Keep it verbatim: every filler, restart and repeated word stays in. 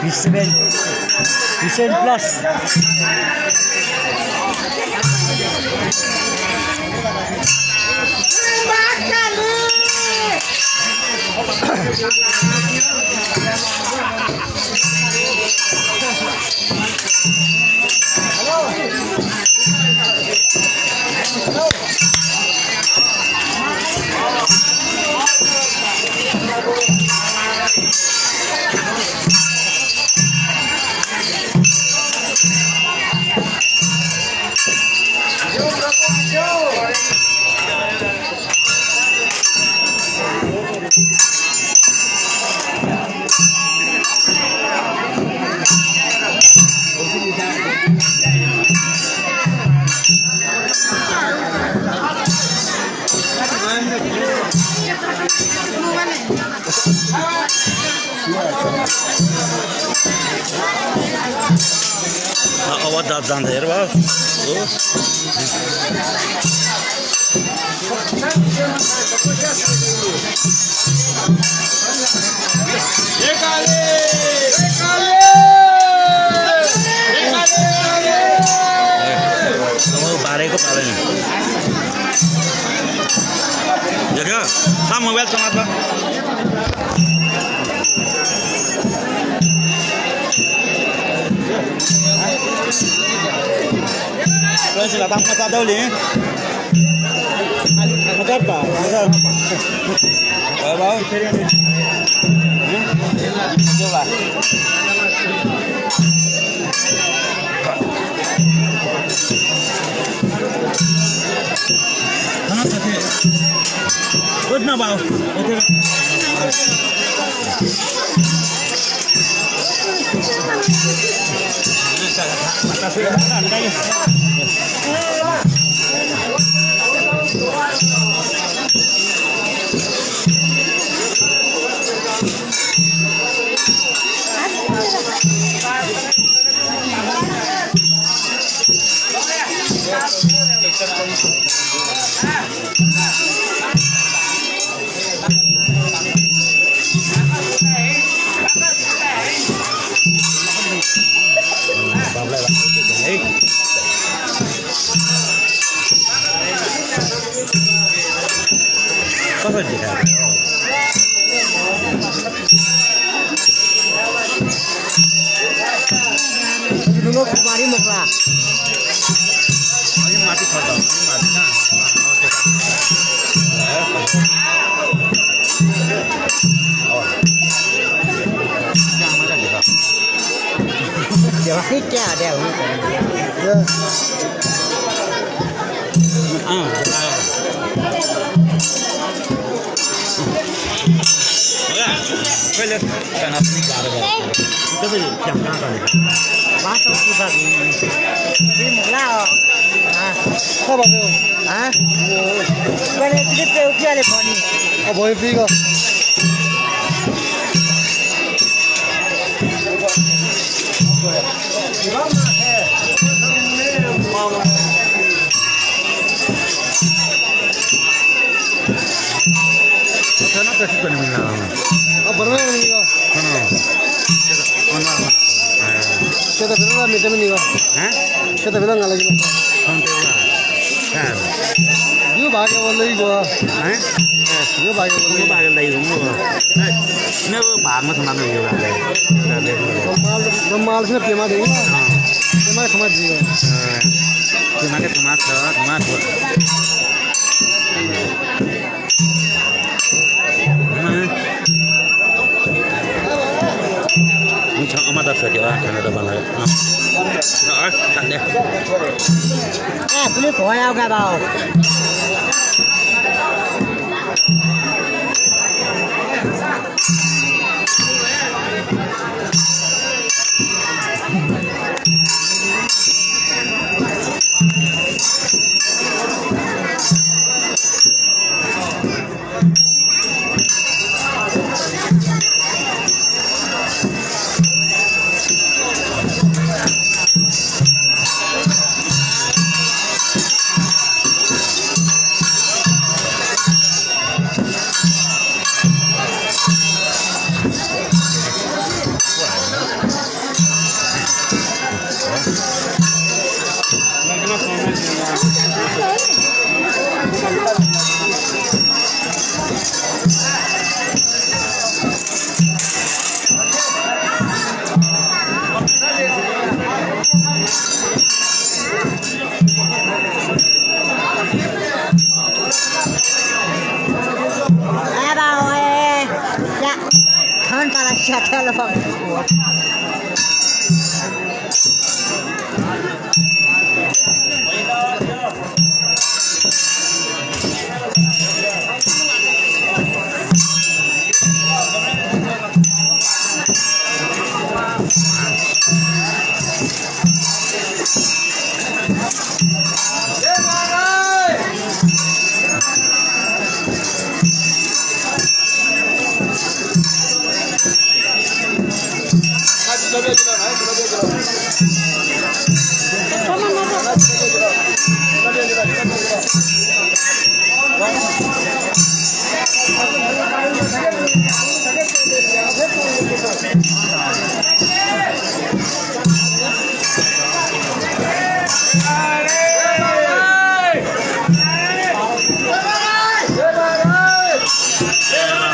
Vision, Vision Plus. अ, अब दाब जान्छ, हेर बाबु। हो। अब बारेको पालेन। देख्यो? सा मोबाइल समात्न। कौन सी बात मचा दौली? मचा बा, मचा। बाबा। हम्म? मचा बा। उठ ना बाबू। कसरी देखायो? ढुङ्गा खुकुरी मोक्ला। अलि माथि खर्च, अलि माथि ना। देवासी क्या दे हो? अँ, अँ। होला, पहिले खाना पनि गाह्रो भयो। कसरी त्यहाँ कहाँ कहाँ? बाटो पुसा दिनु। ला। हाँ। को बाबु? हाँ? पहिले तिथे पे उठिहाले भनी। अब भयो पिगो। अब बर्मा बनेगा। हाँ। क्या तो फिर ना मीठे में नहीं हुआ। हैं? क्या तो फिर ना लगी। कौन थे वो? हाँ। यो भागे वो लगी हुआ। हैं? यो भागे वो लगी। वो भागे लगी हुआ। मैं वो भाग में सुना दूंगा। ब्रह्माल, ब्रह्माल से प्रेमा देंगे। हाँ। प्रेमा समाज जी। हाँ। प्रेमा के समाज था, समाज। हाँ। हुन्छ। That's what you are, kind of the one. No. No, that's not there. ए, पुलिस हो यार, क्या बाबू?